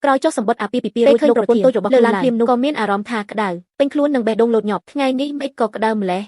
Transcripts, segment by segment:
ក្រោយចុះសម្បត្តិអាពាហ៍ពិពាហ៍រួចលោកប្រពន្ធតូចរបស់លើឡានភ្លាមនោះក៏មានអារម្មណ៍ថាក្តៅពេញខ្លួននឹងបេះដូងលោតញាប់ថ្ងៃនេះមិនក៏ក្តៅម្ល៉េះ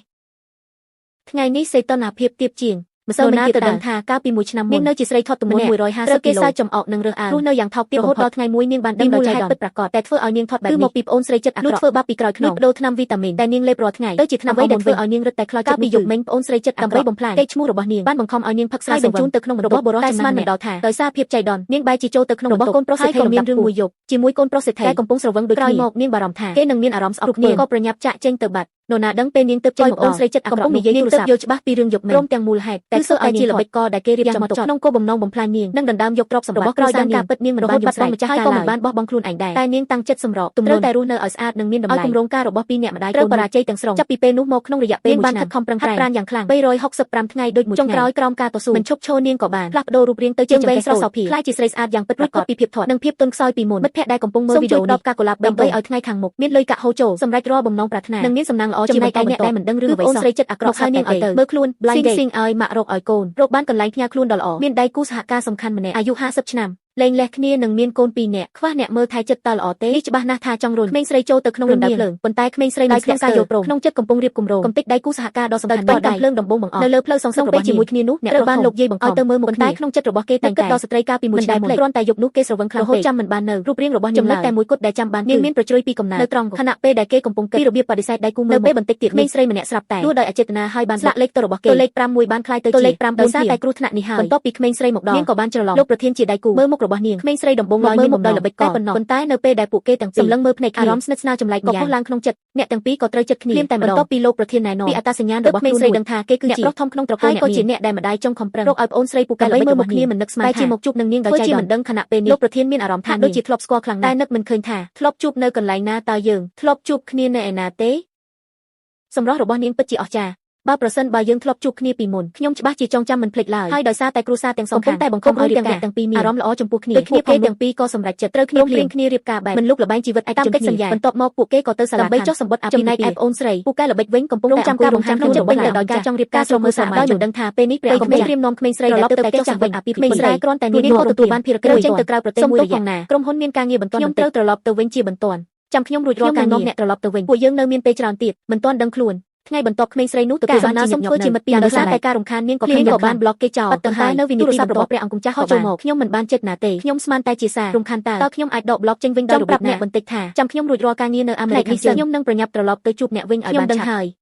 ថ្ងៃនេះសីតុណ្ហភាពទាបជាងម្សិលមិញទៀតទៅដឹងថាកាលពីមួយឆ្នាំមុននាងនៅជាស្រីថតទម្ងន់150ត្រូវគេសើចចំអកនិងរើសអើងរស់នៅយ៉ាងថោកទាបរហូតដល់ថ្ងៃមួយនាងបានដឹងដោយចៃដន្យពិតប្រាកដតែធ្វើឲ្យនាងថត់បែបនេះគឺមកពីប្អូនស្រីចិត្តអាក្រក់លួចធ្វើបាបពីក្រោយខ្នងលួចប្ដូរថ្នាំវីតាមីនតែនាងលេបរាល់ថ្ងៃទៅជាថ្នាំអ្វីដែលធ្វើឲ្យនាងរឹតតែខ្លោចចិត្តពីយប់មិញប្អូនស្រីចិត្តដើម្បីបំផ្លាញកេរ្តិ៍ឈ្មោះរបស់នាងបានបង្ខំឲ្យនាងផឹកស្រាបញ្ជូនទៅក្នុងរបស់បុរសតែស្មានមិនដល់ថាដោយសារភាពចៃដន្យនាងបែរជាចូលទៅក្នុងរបស់កូនប្រុសសេដ្ឋីមានរឿងមួយយប់ជាមួយកូនប្រុសសេដ្ឋីដែលកំពុងស្រវឹងដូចគ្នាក្រោយមកនាងបារម្ភថាគេនឹងមានអារម្មណ៍ស្អប់នាងក៏ប្រញាប់ចាក់ចេញទៅបាត់នរណាដឹងពេលនាងទើបចេញមកអូនស្រីចិត្តអាក្រក់កំពុងនិយាយទូរស័ព្ទយល់ច្បាស់ពីរឿងយប់មិញព្រមទាំងមូលហេតុតែគឺតែជាល្បិចកលដែលគេរៀបចំទុកក្នុងគោលបំណងបំផ្លាញនាងនិងដណ្ដើមយកទ្រព្យសម្បត្តិរបស់ក្រោយដឹងការពិតនាងមិនបានយល់ស្រេចម្ចាស់ការក៏មិនបានបោះបង់ខ្លួនឯងដែរតែនាងតាំងចិត្តសម្របទម្រាំតែរស់នៅឲ្យស្អាតនិងមានតម្លៃឲ្យគម្រោងការរបស់ពីរអ្នកម្ដាយត្រូវបរាជ័យទាំងស្រុងចាប់ពីពេលនោះមកក្នុងរយៈពេលមួយឆ្នាំបានខិតខំប្រឹងប្រែងហាត់ប្រាណយ៉ាងខ្លាំង365ថ្ងៃដូចមួយថ្ងៃចុងក្រោយក្រោមការតស៊ូមិនឈប់ឈរនាងក៏បានផ្លាស់ប្ដូររូបរាងទៅជាចង្កេះស្រស់សោភីក្លាយជាស្រីស្អាតយ៉ាងពិតប្រាកដពីភាពធាត់និងភាពទន់ខ្សោយពីមុនមិត្តភ័ក្តិដែលកំពុងមើលវីដេអូនេះកាកូឡាដើម្បីឲ្យថ្ងៃខាងមុខមានលុយកាក់ហូរចូលសម្រេចរាល់បំណងប្រាថ្នានិងមានសំណាងល្អចំណែកឯអ្នកដែលមិនដឹងរឿងអ្វីសោះអូនស្រីចិត្តអាក្រក់ហើយនាងឲ្យទៅមើលខ្លួន blind date ស៊ីងឲ្យម៉ាក់រកឲ្យកូនរកបានកន្លែងផ្ញើខ្លួនដ៏ល្អមានដៃគូសហការសំខាន់ម្នាក់អាយុ50ឆ្នាំលែងលះគ្នានឹងមានកូនពីរនាក់ខ្វះអ្នកមើលថែចិត្តតើល្អទេនេះច្បាស់ណាស់ថាចង់រុញក្មេងស្រីចូលទៅក្នុងរណ្ដៅភ្លើងប៉ុន្តែក្មេងស្រីមិនក្នុងការយល់ព្រមក្នុងចិត្តកំពុងរៀបគម្រោងកំទេចដៃគូសហការដ៏សំខាន់តដៃភ្លើងដំបូងបង្អស់នៅលើផ្លូវសងសឹករបស់ជាមួយគ្នានោះអ្នកត្រូវបានលោកយាយបង្ខំឲ្យទៅមើលមុខគ្នាក្នុងចិត្តរបស់គេតែគិតដល់ស្ត្រីកាលពីមួយឆ្នាំមុនគ្រាន់តែយប់នោះគេស្រវឹងខ្លាំងរហូតចាំមិនបាននៅរូបរាងរបស់ចំណុចតែមួយគត់ដែលចាំបាននាងមានប្រជ្រុយពីកំណើតនៅត្រង់ខណៈពេលដែលគេកំពុងគិតពីរបៀបបដិសេធដៃគូមើលនៅពេលបន្តិចទៀតក្មេងស្រីម្នាក់ស្រាប់តែលួចដោយអចេតនាហើយបានស្លាកលេខទៅរបស់គេលេខ5មួយបានក្លាយទៅជាលេខ5ដោយសារតែគ្រោះថ្នាក់នេះហើយបន្ទាប់ពីក្មេងស្រីមកដល់នាងក៏បានច្រឡំលោកប្រធានជាដៃគូមើលមុខរបស់នាងក្មេងស្រីដំបូងឡើយមានបំណងល្បិចកលតែប៉ុណ្ណោះប៉ុន្តែនៅពេលដែលពួកគេទាំងពីរសម្លឹងមើលភ្នែកអារម្មណ៍ស្និទ្ធស្នាលចម្លែកក៏ពុះឡើងក្នុងចិត្តអ្នកទាំងពីរក៏ត្រូវចិត្តគ្នាភ្លាមតែម្ដងបន្ទាប់ពីលោកប្រធានណែនាំពីអត្តសញ្ញាណរបស់ក្មេងស្រីដឹងថាគេគឺជាអ្នកប្រុសធំក្នុងត្រកូលអ្នកក៏ជាអ្នកដែលម្ដាយចុងខំប្រឹងរកឲ្យប្អូនស្រីពូកែល្បិចមើលមុខគ្នាមិននឹកស្មានតែជាមកជួបនឹងនាងដោយចៃដន្យមិនដឹងខណៈពេលនេះលោកប្រធានមានអារម្មណ៍ថាដូចជាធ្លាប់ស្គាល់ខ្លាំងណាស់តែនឹកមិនឃើញថាធ្លាប់ជួបនៅកន្លែងណាតើយើងធ្លាប់ជួបគ្នានៅឯណាទេសម្រស់របស់នាងពិតជាអស្ចារ្យបើប្រសិនបើយើងធ្លាប់ជួបគ្នាពីមុនខ្ញុំច្បាស់ជាចងចាំមិនភ្លេចឡើយហើយដោយសារតែគ្រួសារទាំងសងខាងតែបង្ខំឲ្យរៀបការទាំងពីរមានអារម្មណ៍ល្អចំពោះគ្នាដូចគ្នាគេទាំងពីរក៏សម្រេចចិត្តត្រូវគ្នាភ្លៀងគ្នារៀបការបែបមិនលុកល្បែងជីវិតឯកជនតាមកិច្ចសន្យាបន្ទាប់មកពួកគេក៏ទៅសាលាដើម្បីចុះសម្បត្តិចំណែកឯប្អូនស្រីពូកែល្បិចវិញកំពុងតែចាំការបង្ហាញក្នុងចិត្តវិញទៅដោយការចង់រៀបការស្រមើស្រមៃដោយមិនដឹងថាពេលនេះព្រះអង្គត្រៀមនាំក្មេងស្រីដែលទៅតែចុះសម្បត្តិអាពាហ៍ពិពាហ៍ស្រីគ្រាន់តែនាងក៏ទទួលបានភារកិច្ចចេញទៅក្រៅប្រទេសមួយរយៈណាក្រុមហ៊ុនមានការងារបន្ទាន់ខ្ញុំត្រូវត្រឡប់ទៅវិញជាបន្ទាន់ចាំខ្ញុំរួចរាល់ការនាំអ្នកត្រឡប់ទៅវិញពួកយើងនៅមានពេលច្រើនទៀតមិនទាន់ដឹងខ្លួនថ្ងៃបន្ទាប់ក្មេងស្រីនោះទទួលបានជាសុំធ្វើជាមិត្តពីដោយសារតែការរំខាននាងក៏ខ្ញុំក៏បានប្លុកគេចោលប៉ុន្តែនៅវិនាទីបន្ទាប់ព្រះអង្គម្ចាស់ហោះចូលមកខ្ញុំមិនបានចិត្តណាទេខ្ញុំស្មានតែជាសាររំខានតើខ្ញុំអាចដកប្លុកចេញវិញដោយរបៀបអ្នកបន្តិចថាចាំខ្ញុំរួចរាល់ការងារនៅអាមេរិកនេះខ្ញុំនឹងប្រញាប់ត្រឡប់ទៅជួបអ្នកវិញឲ្យបានឆាប់ហើ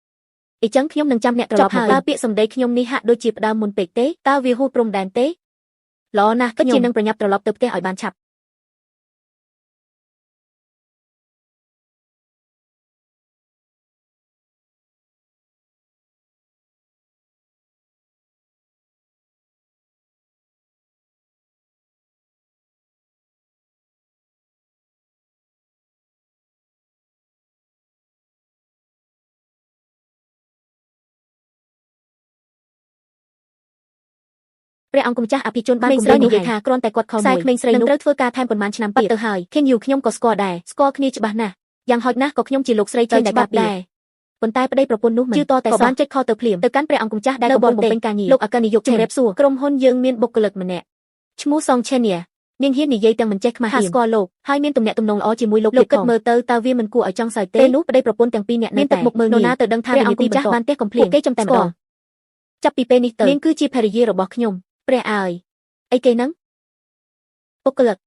យអញ្ចឹងខ្ញុំនឹងចាំអ្នកត្រឡប់មកតើពាក្យសម្ដីខ្ញុំនេះហាក់ដូចជាផ្ដើមមុនពេកទេតើវាហួសព្រំដែនទេល្អណាស់ខ្ញុំនឹងប្រញាប់ត្រឡប់ទៅផ្ទះឲ្យបានឆាប់ព្រះអង្គម្ចាស់អភិជនបានគម្រាមនិយាយថាគ្រាន់តែគាត់ខលមួយក្មេងស្រីនោះត្រូវធ្វើការថែមប៉ុន្មានឆ្នាំទៀតទៅហើយខេនយូខ្ញុំក៏ស្គាល់ដែរស្គាល់គ្នាច្បាស់ណាស់យ៉ាងហោចណាស់ក៏ខ្ញុំជាលោកស្រីចេញដែលការពារប៉ុន្តែប្តីប្រពន្ធនោះមិនជឿតតែក៏បានចុចខលទៅភ្លាមទៅកាន់ព្រះអង្គម្ចាស់ដែលកំពុងបំពេញការងារលោកអគ្គនាយកជំរាបសួរក្រុមហ៊ុនយើងមានបុគ្គលិកម្នាក់ឈ្មោះសុងឆេនីនាងហ៊ាននិយាយទាំងមិនចេះខ្មាស់ស្គាល់លោកហើយមានទំនាក់ទំនងល្អជាមួយលោកលោកគិតមើលទៅតើវាមិនគួរឲ្យចង់សើចទេពេលនោះប្តីប្រពន្ធទាំងពីរនាក់មានទឹកមុខមើលងាយនរណាទៅដឹងថាព្រះអង្គម្ចាស់បានទះកំភ្លៀងគេចំតែម្ដងចាប់ពីពេលនេះទៅនាងគឺជាភរិយារបស់ខ្ញុំព្រះអើយអីគេហ្នឹងបុគ្គលិក